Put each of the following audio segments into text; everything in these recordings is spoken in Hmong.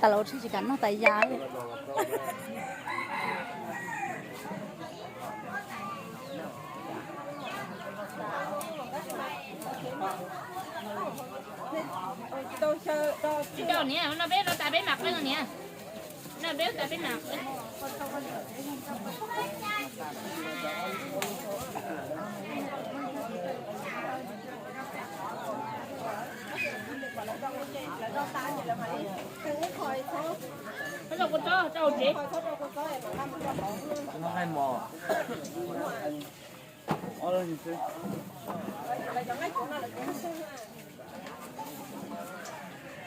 Tas los tsis kam noj tas ya. Tsis tau niam, no peb no tas peb mam qw no niam. No peb tas peb mam qw. Peb rau kua txob rau tsev.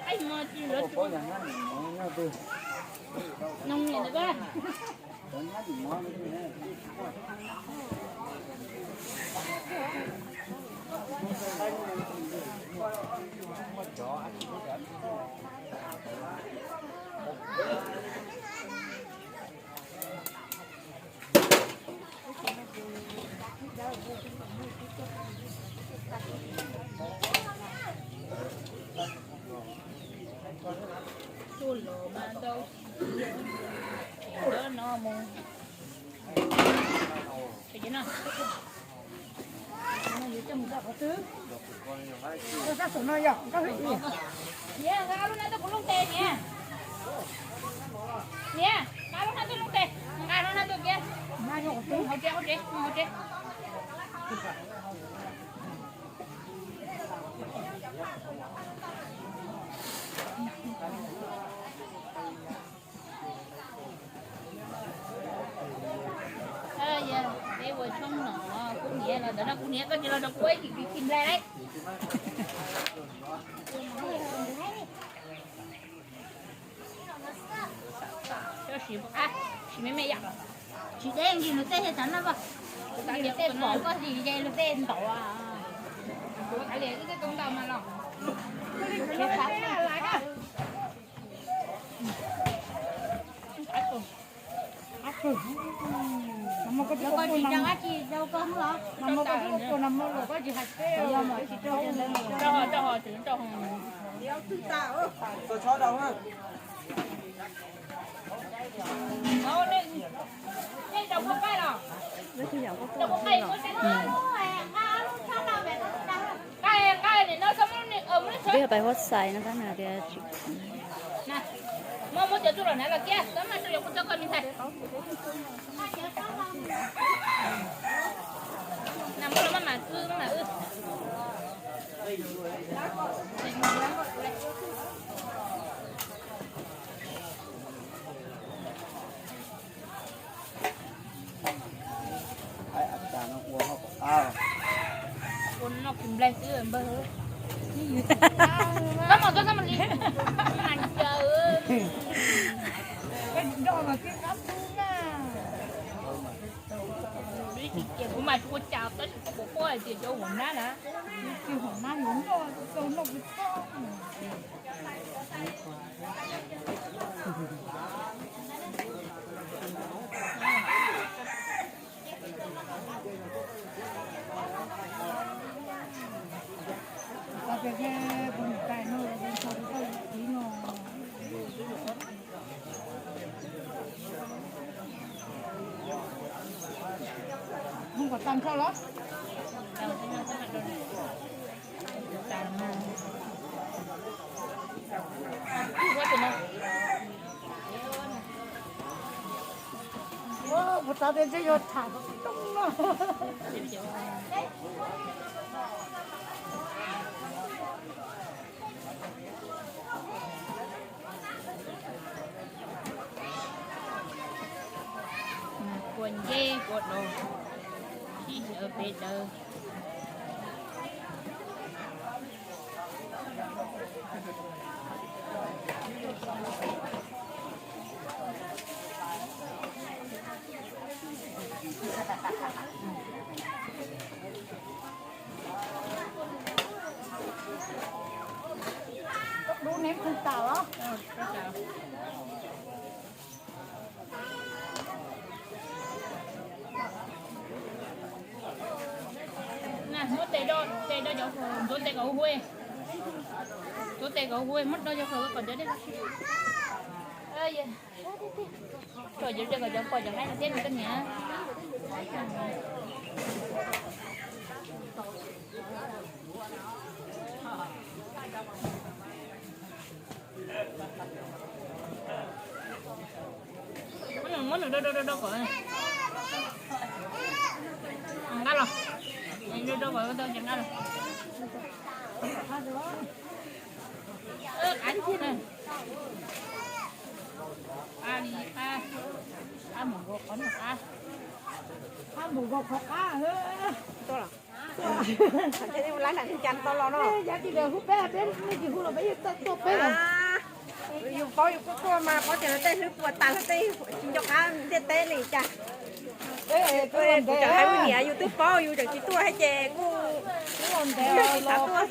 Ai, mo tsis lawv tsis. Noo niam ntawd. Tuaj los mas ntau, no mus. Niam, nqa lub hnab tuaj kuv looj tes niam. Niam, nqa lub hnab tuaj looj tes, nqa lub hnab tuaj kiag. Hauv tsev, hauv tsev, hauv tsev. Peb ua tshoob no, kuv niam los ntawd no, kuv niam koj tsis los rau kuv ib chim tsis nplai lauj. Siv me me yom. Tsis deb nki luag tej thiab tas na, luag tej pom koj tsis ze luag tej ntaus. Kuv kav liam wb tej tau ntau mas los. Koj tsis ntseeg dab tsi rau koj los? Rau ho, rau ho, tsis rau ho. Nej rau kua qaib los? Rau kua qaib. Qaib, qaib nim no xyov muab, muab. Twb yog pais huab xais no tab nws tias tsis. Muab, muab cov txuj lom hnav los kiag, tab mas tsuas yuav kuv txob koj me ntxhais. Nas muab los maj mam wb, maj mam wb. Ua noj kis nplaig xwb npawg. Koj mus, koj mus li. Mas ncaws. Kuv mas tsis ua cas, tab sis koj puas paub hais tias cov huam nab na. Huam nab nws noj, tau noj kuv txob. Puas tau tias ntshe yuav tham tau tooj no. Kua nceb kua dos, sib sawv pes daws. Lub neb khuv tas los? Muab tes do, tes do cov, ntxuav tes kom hu, ntxuav tes kom hu, muab do cov kom cov dej. Tso cov dej kom cov pom cov haib no thiab koj niam. Muab nws do do do do kom nqa los, do do kom tau ces nqa los. Qab li qab, qab mus nkaus qhov no qab, qab mus nkaus qhov qab. Tuaj los. Ces ua lab nram Hwj Cas tau los no. Yav tsis hu peb, peb tsis hu los peb yeej tuaj peb. Yus paub yus kuj tuaj mas, paub tias luag tej hlwb puas tas luag tej tsis nco qab ntiaj teb li cas. Kuv tseem hais kuv niam yus twb paub yus tseem tsis tuaj thiab ces kuj yog tsis xav tuaj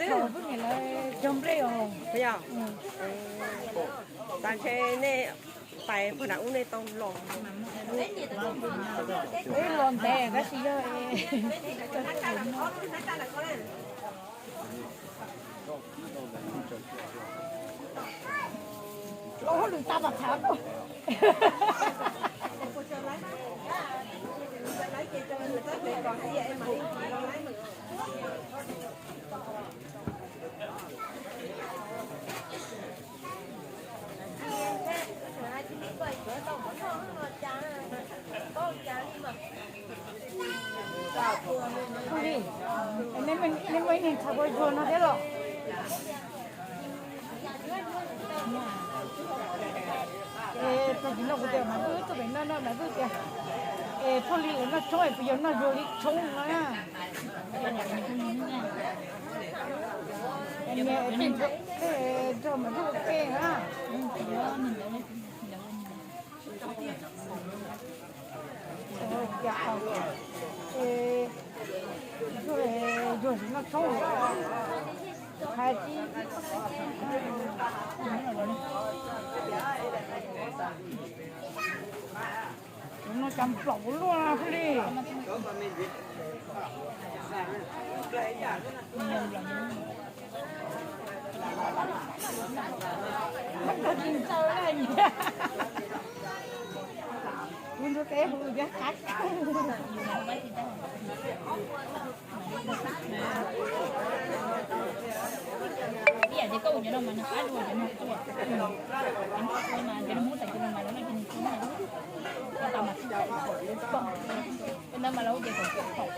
xwb. Yog, tas ntshe nej pais puag nram ub nej tau los. Los ntev tab sis yog los hauj lwm tas mas tham. Nej muaj ib niag ntxhais ua zuag no thiab los? Es tag kis no kuv tias Maiv Vwj tuaj pem no no Maiv Vwj tias, es Phoj Lis lawv noj tshoob es puas yog noj zuag li tshoob no na? Niam, tej nrog Maiv Vwj ua ke na. Zuag tsis noj tshoob. Hais tsis, no cas nplaum luaj li. Tsis ntxaws na. Kuv ntuj teb hu tias qab kawg. Ib yam ces koj ua cov no mas nws qab dua cov no tuaj. Mas cov no muab tag cov no mas lawv noj ces nws tsis noj. Ua tau mas, ua ntawd mas lawv ua ces kom khaum.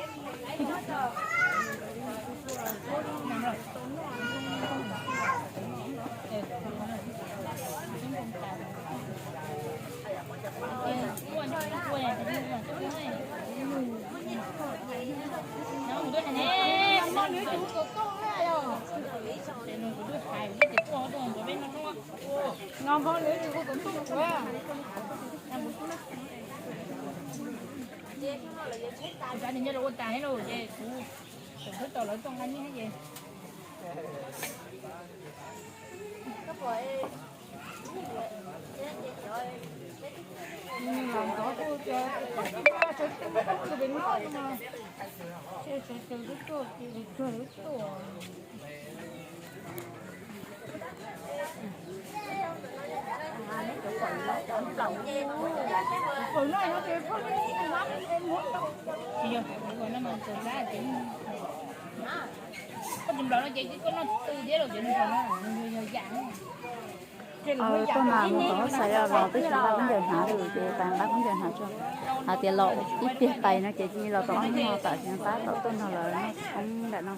No ho lawv tsis hu kom tuaj kuv. Kuv xav tias nyob rau ua tas thiab lauj, ces kuv tseem twb tos lawv tuaj nqa nyiaj thiab ces. Los ntxov kuj tias sawv tsees tuaj pem no, sawv tsees twb tuaj, twb tuaj. Tuaj mas mus tom Hoob Xais los twb tsis nqa khaub ncaws hnav li ces tas nqa khaub ncaws hnav tso. Hais tias los ib pliag pais no ces cia li los tom no tas tsis nqa tom tuaj no lawm nyob tsis thoob nram no.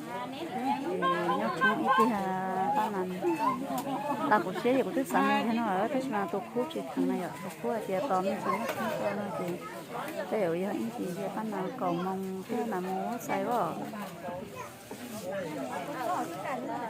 Nyob tsis thoob ib pliag pab mas nqa kuv siab ces kuv twb xav mus yog no lawm tab sis mas tus khub tsis kheev na yom, tus khub hais tias tos me ntsis nyob tsis thoob no ces tej zaum yog ib ntsis yog pab mas kaum moos thiab mas mus Hoob Xais os. Tshais tas los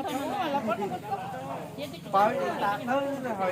tam no ua dab tsi xwb. Pawv tas tawb hos yog.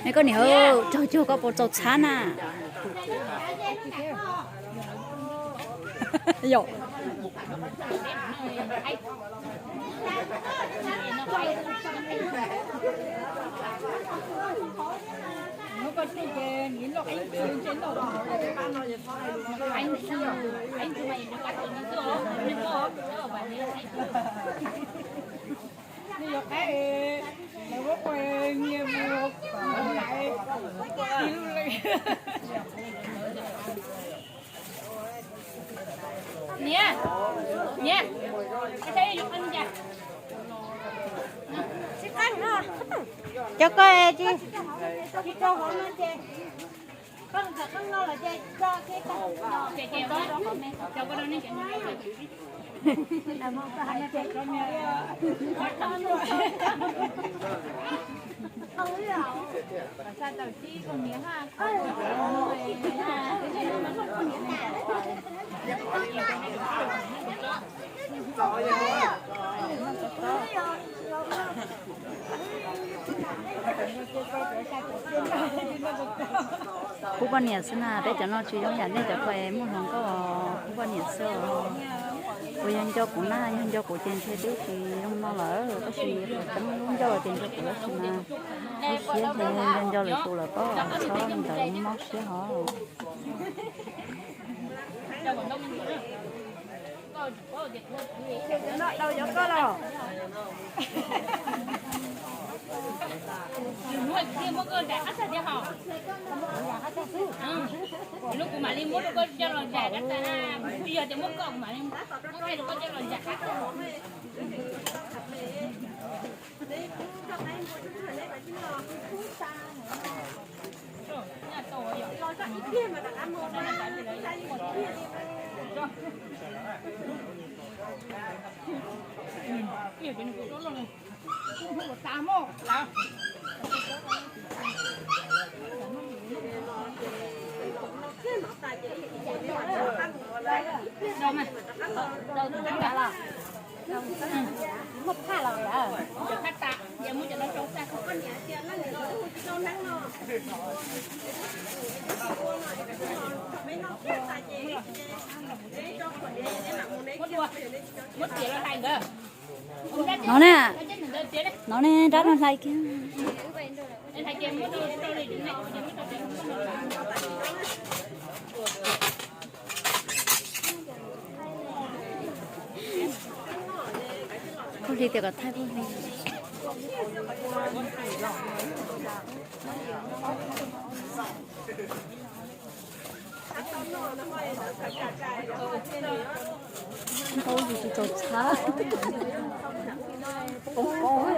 Neb koj niam, raug cuag koj puas txaus txhab na? Yom. Niam, niam, cov koj tsis, tsis rau hauv no ces koj txawm qeej no los ces tso kiag. Kuv poj niam xwb na, peb cov no tsis zoo yam nej cov pais muaj hluas nkauj, kuv poj niam xwb os. Kuv yog nco kuv na, yog nco kuv ces ntshe twb tsis zoo no lawm, tab sis tseeb lub ncauj ces nco kuv tab sis mas mob siab ces nco nco lwm tus lawm pob, txhob ntawd mob siab hov. Lub kuv mam li muab rau koj coj los zam, kuv yog tias muab koj kuv mam li muab rau koj coj los zam. No ne, no ne, rab no hlais kiag. Puj hli tias kom thaij puj hli. Ntaub tsis tau txhab. Poob poob.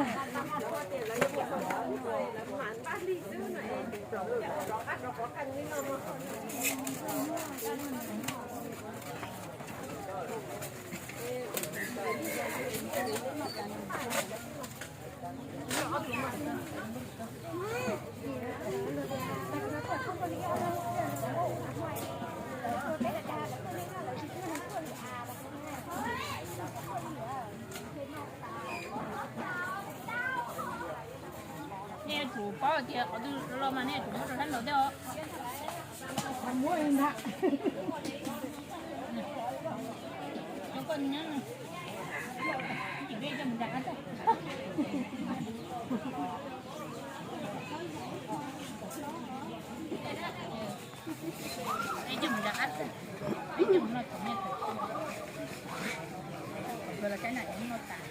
Nej yuav tsum paub tias qhov twg los mas nej yuav tsum muab rau sab nraud thiab os. Coj mus nyob, coj mus nyob. Ib coj mus nrog qab txag, ib coj mus noj thaum nyiaj thaum tsis, los saib na, noj tas.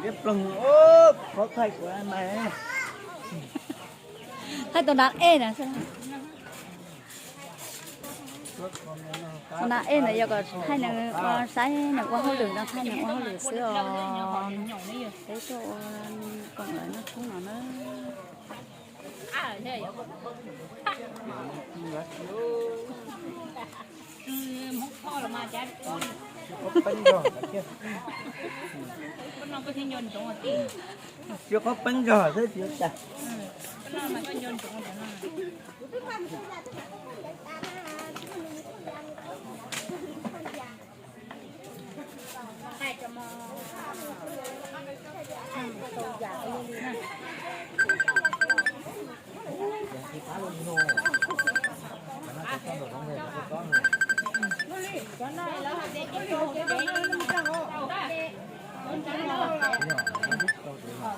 Liab ploog, khó thaij kuv mas. Thaij tus nav ej na. Tus nav ej ntawd yog kom thaij nws ua, saib nws ua hauj lwm no, thaij nws ua hauj lwm xwb os. Peb tuaj ua koom lawv noj tshoob no na. Siab qhob peeb zog xwb tsis ua cas.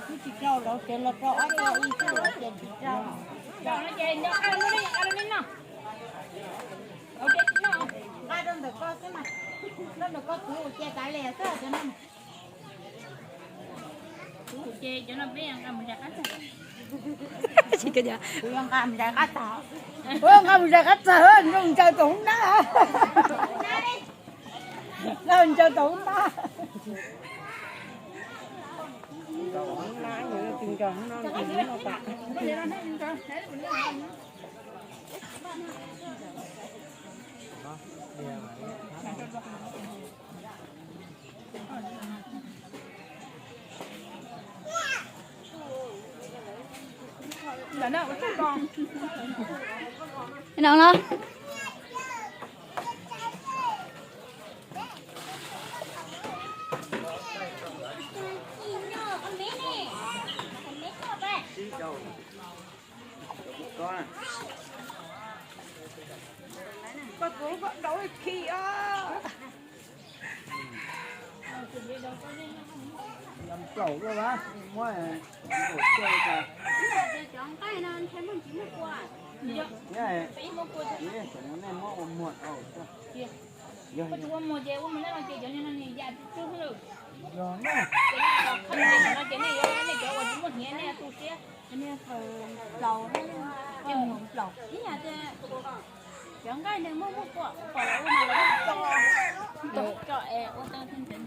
Twb tsis rau lawv ces los rau ob co ib xwb lawv ces tsis rau. Nqa rau ntawm koj xwb mas, rau ntawm koj kuv ua cia kav liam xwb cov no. Kuv ua ces cov no peb nqa mus zais qab txag. Kuv nqa mus zais qab txag, nqa mus zais qab txag, nqa mus zais tom hoob nab. Nqa mus zais tom hoob nab. No no. Koj tus koj dauv khi os. Plaum luaj la, muab cov nqaij no ntshai muaj ntsis muaj kua. Nej muab ua muag. Yog ua muag ces ua muag no ces cov no nws ya tsub tsub lawm. Yog na. Ces nej cov uas tsis muaj hniav nej tu siab. Niag plaus, niag plaus ib yam tias cov nqaij nws muaj muaj pom pom lawm ua mas lawv muab tso, tso es ua tau thiaj ntxeev.